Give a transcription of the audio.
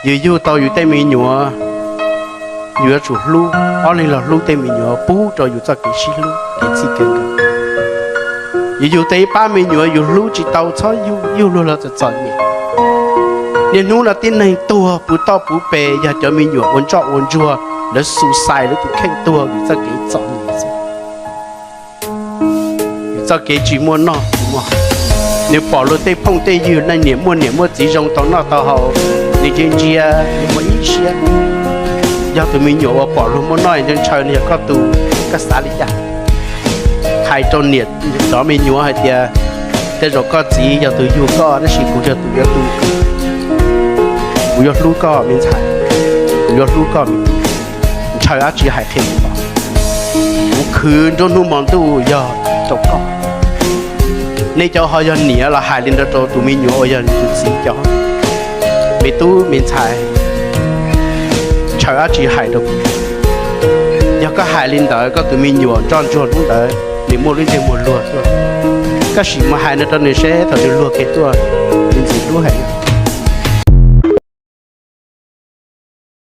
Yus yug tau yus tej me nyuam, yus yuav tsum hlub, ob leeg los hlub tej me nyuam pub rau yus txoj kev sib hlub kev txhij kawg nkaus. Yus yug tau ib pab me nyuam yus hlub tsis tau txhob yug, yug luag los txom txom nyem. Niaj hnub no tib neeg tuag puv toj puv pes yog cov me nyuam ua ntsoj ua ntsuag, lawv suicide lawv tus kheej tuag vim txoj kev txom nyem xwb. Txoj kev tsis muaj noj tsis muaj haus. Nws pom luag tej phooj tej ywg neej niam muaj niam muaj txiv zoo tau noj tau haus, nws ntsia ntsia, nws muaj ib siab. Yog tus me nyuam uas pom luag muaj noj ntshaw ntshaw no yog koj tus, koj xav li cas? Hais rau niam cov me nyuam hais tias, tej zaum koj txiv yog tus yug koj tab sis kuv yog tus yuav tu, kuv yuav hlub koj me ntxhais, kuv yuav hlub koj me tub. Ntshaw dab tsi hais qhia kuv os. Kuv khwv nruab hnub hmo ntuj yog rau koj. Nej cov ho yog niam los hais li ntawd rau tus me nyuam uas yog nws tus txiv cov. Me tub me ntxhais, ntshaw dab tsi hais rau kuv. Yog koj hais li ntawd koj tus me nyuam ntsoj ntsuag hnub ntawd nws muaj lub ntsej muag luag tuaj. Koj sim mus hais no rau nws seb thaum nws luag kiag tuaj, nws ntxim hlub heev.